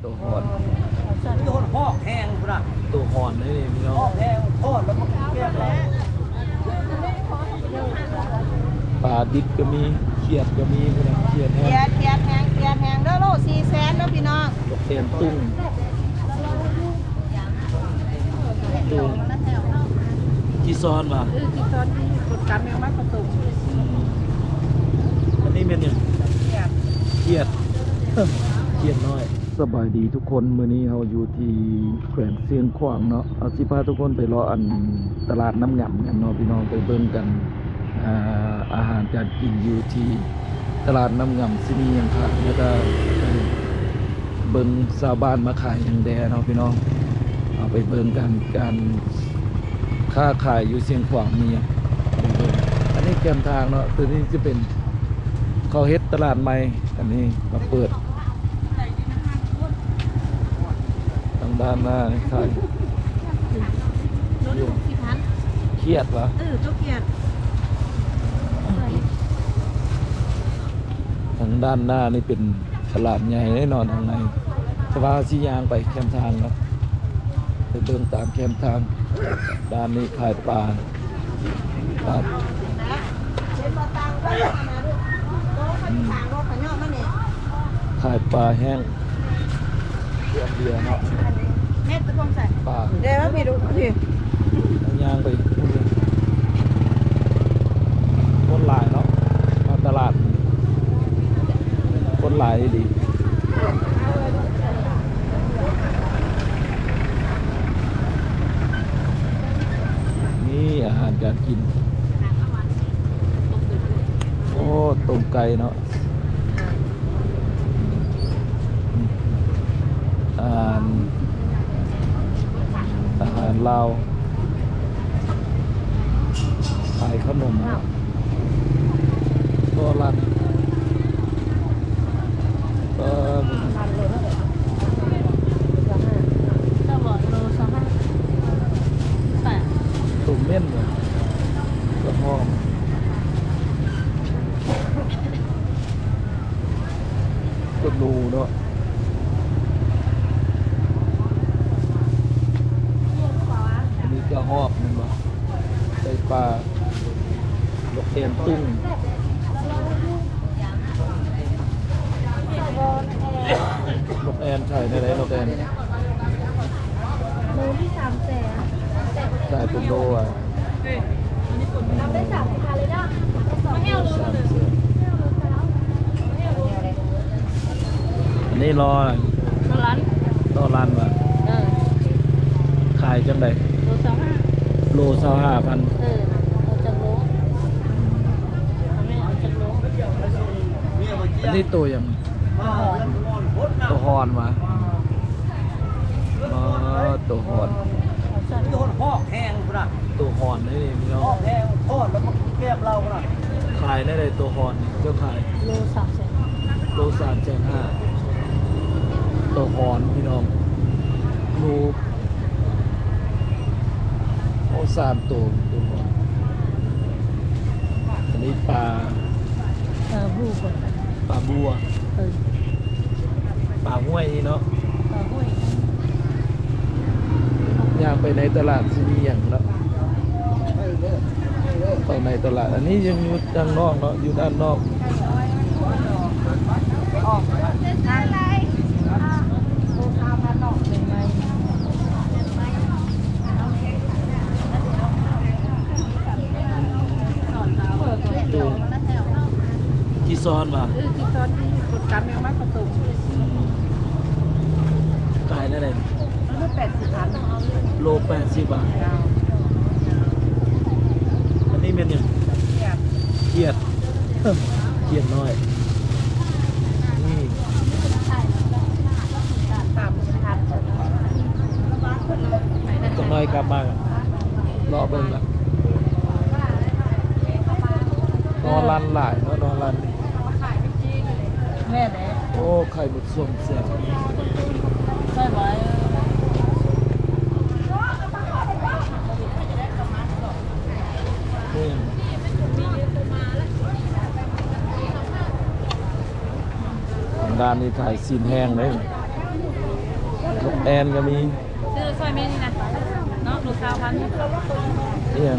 ໂຕຮ້ອນ ໂຕຮ້ອນເດ້ນີ້ພີ່ນ້ອງ ປາດິບກໍມີ ຂຽດກໍມີ ຂຽດແຮງ ຂຽດ ຂຽດແຮງ ຂຽດແຮງເດີ ໂລສີ່ແສນເດີພີ່ນ້ອງ ແກງຕຸ້ງ ຈີຊອນຫວາ ເອີ ຈີຊອນທີ່ຄົນກັນແມ່ນມາປະຕົມ ອັນນີ້ແມ່ນຫຍັງ ຂຽດ ຂຽດ ຂຽດນ້ອຍ. ສະບາຍດີທຸກຄົນ ມື້ນີ້ເຮົາຢູ່ທີ່ແຂວງຊຽງຂວາງເນາະ ເຮົາຊິພາທຸກຄົນໄປເລາະອັນຕະຫຼາດນ້ຳງຳກັນເນາະພີ່ນ້ອງ ໄປເບິ່ງກັນ ອາ ອາຫານການກິນຢູ່ທີ່ຕະຫຼາດນ້ຳງຳຊິມີຫຍັງຂາຍ ແລ້ວກະໄປເບິ່ງຊາວບ້ານມາຂາຍຫຍັງແດ່ເນາະພີ່ນ້ອງ ເຮົາໄປເບິ່ງກັນ ການຄ້າຂາຍຢູ່ຊຽງຂວາງມີຫຍັງ ໄປເບິ່ງ ອັນນີ້ແຄມທາງເນາະ ໂຕນີ້ຈະເປັນ ເຂົາເຮັດຕະຫຼາດໃໝ່ ອັນນີ້ມາເປີດ ທາງດ້ານໜ້ານີ້ຂາຍ ໂລໜຶ່ງຫົກສິບພັນ ຂຽດຫວາ ເອີ ໂຕຂຽດ ທາງດ້ານໜ້ານີ້ເປັນຕະຫຼາດໃຫຍ່ເນາະ ທາງໃນ ແຕ່ວ່າເຮົາຊິຍ່າງໄປແຄມທາງເນາະ ໄປເບິ່ງຕາມແຄມທາງ ດ້ານນີ້ຂາຍປາ. ຂາຍປາແຫ້ງ ເດືອນເດຍວເນາະ ປາ ຍ່າງໄປພຸ້ນ ຄົນຫຼາຍເນາະ ມາຕະຫຼາດ ຄົນຫຼາຍອີ່ຫຼີ. ນີ້ອາຫານການກິນ ໂອ້ ຕົ້ມໄກ່ເນາະ ອາຫານ ອາຫານລາວ ຂາຍຂະໜົມ ກໍລານ ເອີ ໂຕເໝັ້ນ ກະຫອມ ກະໜູເນາະ ອັນນີ້ກະຮອກແມ່ນບໍ່? ໄດ້ປາ ນົກແອ່ນຕຸ້ງ ນົກແອ່ນຂາຍແນວໃດ ນົກແອ່ນ? ໂລທີ່ສາມແສນ ຂາຍເປັນໂລອະ ນັບໄດ້ສາມສິບພັນເລີຍເນາະ ສາມແສນ ອັນນີ້ລໍ ລໍລັນ ລໍລັນຫວາ ເອີ ຂາຍຈັ່ງໃດ? ໂລຊາວຫ້າ ໂລຊາວຫ້າພັນ ເອີ ເອົາຈັກໂລ? ແມ່ເອົາຈັກໂລ? ອັນນີ້ໂຕຫຍັງ? ໂຕຮອນຫວາ? ອໍ ໂຕຮອນ ໂຕຮອນເດ້ນີ້ພີ່ນ້ອງ ຂາຍແນວໃດໂຕຮອນນີ້? ເຈົ້າຂາຍ ໂລສາມແສນ ໂລສາມແສນຫ້າ ໂຕຮອນພີ່ນ້ອງ ໂລ ໂອ້ ສາມໂຕ ໂຕຮອນ ອັນນີ້ປາ ປາບູ່ ປາບົວ ເອີ ປາຫ້ວຍນີ້ເນາະ ປາຫ້ວຍ ຍ່າງໄປໃນຕະຫຼາດຊິມີຫຍັງເນາະ ເຂົ້າໃນຕະຫຼາດ ອັນນີ້ຍັງຢູ່ທາງນອກເນາະ ຢູ່ດ້ານນອກ ຈີຊອນຫວາ? ເອີ ຈີຊອນທີ່ຄົນກັນແມ່ນມາປະສົມ ຂາຍແນວໃດ? ໂລແປດສິບພັນ ໂລແປດສິບບາດ ເຈົ້າ ອັນນີ້ແມ່ນຫຍັງ? ຂຽດ ຂຽດ ຂຽດນ້ອຍ ນີ້ ສາມສິບພັນ ຈັກໜ້ອຍກັບມາ ເລາະເບິ່ງລະ ນໍລັນຫຼາຍເນາະ ນໍລັນ ແມ່ນແຫຼະ ໂອ້ ໄຂ່ໝົດ ສວມແຊບ ໃສ່ໄວ້ ນີ້ ທາງດ້ານນີ້ຂາຍຊີ້ນແຫ້ງເດ້. ແອນກໍມີ ຊື້ຊ່ອຍແມ່ນີ້ນະເນາະ ໂລຊາວພັນ. ອີ່ຫຍັງ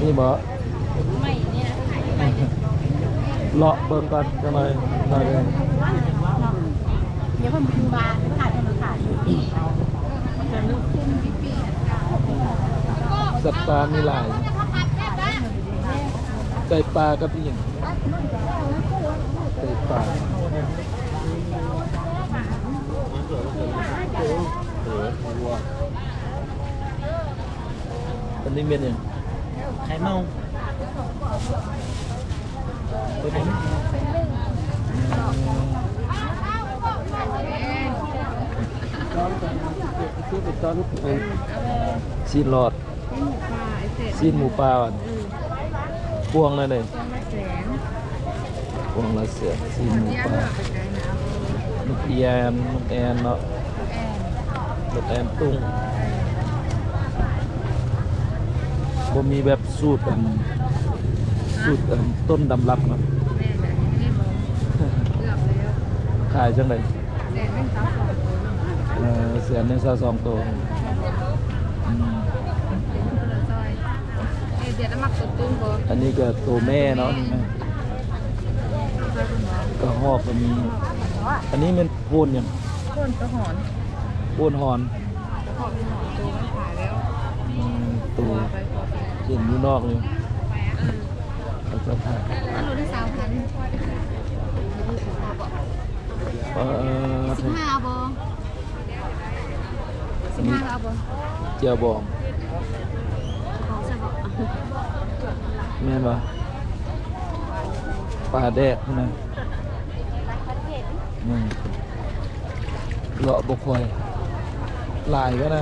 ນີ້ບໍ? ໄມ້ນີ້ນະ ໄມ້ນີ້ ເລາະເບິ່ງກ່ອນຈັກໜ່ອຍ ໜ້ອຍໜຶ່ງ. ດຽວເພິ່ນມາຂາຍ ເພິ່ນມາຂາຍ. ສັດປ່າມີຫຼາຍ ໄກ່ປ່າກັບອີ່ຫຍັງ? ໄກ່ປ່າ. ອັນນີ້ແມ່ນຫຍັງ? ໄຂ່ເມົາ. ຊີ້ນຫຼອດ ຊີ້ນໝູປ່າ. ເອີ ພວງລະເທົ່າໃດ? ພວງລະແສນ ຊີ້ນໝູປ່າ. ນົກອຽນ ນົກແອນເນາະ ນົກແອນ ນົກແອນຕຸງ. ບໍ່ມີແບບສູດອັນ ສູດອັນຕົ້ນດຳລັບເນາະ. ແມ່ນແຫຼະ ເກືອບແລ້ວ. ຂາຍຈັ່ງໃດ? ແສນໜຶ່ງຊາວສອງໂຕ. ເອີ ແສນໜຶ່ງຊາວສອງໂຕ. ອືມ ອັນນີ້ກໍໂຕແມ່ເນາະ ກະຮອກກໍມີ. ອັນນີ້ແມ່ນໂພນຫຍັງ? ໂພນກະຫອນ. ໂພນຫອນ. ອືມ ໂຕມັນຂາຍແລ້ວ. ອືມ ໂຕ ເຫັນຢູ່ນອກນີ້ ເອີ ເຂົາເຈົ້າຂາຍ. ໂລລະຊາວພັນ. ເອີ ສິບຫ້າເອົາບໍ່? ສິບຫ້າເອົາບໍ່? ແຈ່ວບອງ ແມ່ນບໍ່? ປາແດກພຸ້ນນະ. ອືມ ເລາະບໍ່ຄ່ອຍຫຼາຍກໍໄດ້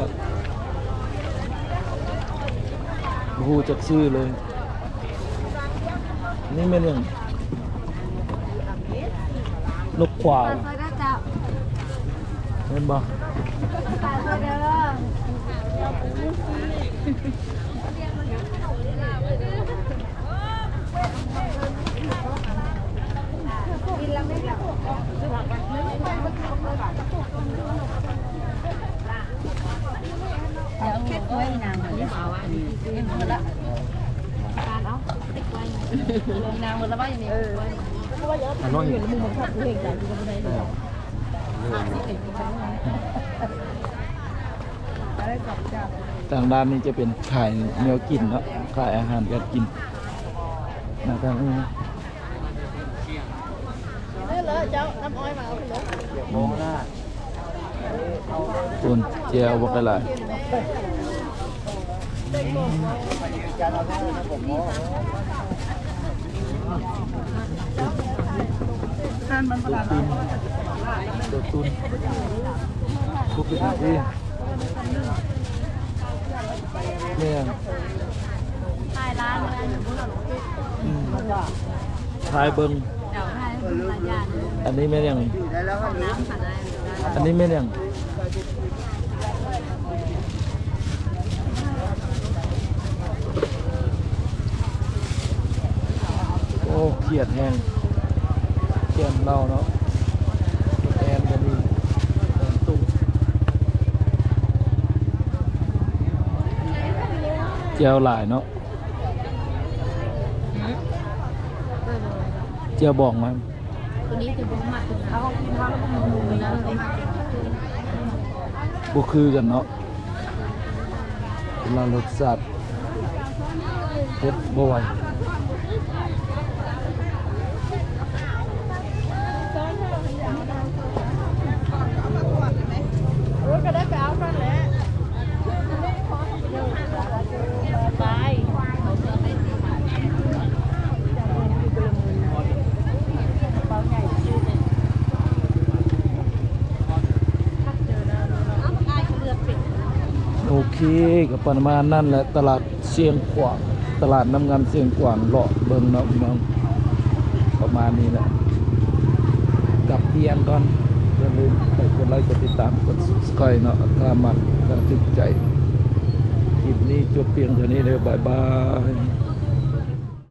ບໍ່ຮູ້ຈັກຊື່ເລີຍ. ນີ້ແມ່ນຫຍັງ? ນົກຂວາວ ແມ່ນບໍ່? ເອົາແຄ່ຖ້ວຍນາງ ເອົາ ເອົາແຄ່ຖ້ວຍ ນາງໝົດລະວ່າຢູ່ນີ້. ເອີ ອັນນັ້ນ ທາງດ້ານນີ້ຈະເປັນຂາຍແນວກິນເນາະ ຂາຍອາຫານການກິນນະ. ທາງນີ້ ນີ້ເລີຍເຈົ້າ ນ້ຳອ້ອຍມາເອົາຂຶ້ນລົງ. ອືມ ໂອ້ ແຈ່ວບັກຫຼາຍ. ໂຕຕຸ່ນ ໂຕຕຸ່ນ ບໍ່ເປັນຫຍັງຕິ. ແມ່ນ ຂາຍຮ້ານເລີຍ. ອືມ ຂາຍເບິ່ງ. ເຈົ້າ ຂາຍເບິ່ງຫຼາຍຢ່າງ. ອັນນີ້ແມ່ນຫຍັງ? ນ້ຳຂາຍໄດ້. ອັນນີ້ແມ່ນຫຍັງ? ໂອ້ ຄຽດແຮງ ແກ້ມເຫຼົ້າເນາະ. ແອນກໍມີ ແອນຕຸ້ມ ແຈ່ວຫຼາຍເນາະ. ແຈ່ວບອງມັນ ບໍ່ຄືກັນເນາະ ຄົນລະລົດຊາດ. ເຮັດບໍ່ໄຫວ. ໂອເຄ ກໍປະມານນັ້ນແຫຼະ ຕະຫຼາດຊຽງຂວາງ ຕະຫຼາດນ້ຳງາມຊຽງຂວາງ ເລາະເບິ່ງເນາະພີ່ນ້ອງ ປະມານນີ້ແຫຼະ. ກັບພຽງກ່ອນ ຢ່າລືມໄປກົດໄລ ກົດຕິດຕາມ ກົດ Subscribe ເນາະ ຖ້າມັກ ຖ້າຖືກໃຈ. ຄລິບນີ້ຈົບພຽງເທົ່ານີ້ເດີ ບາຍບາຍ.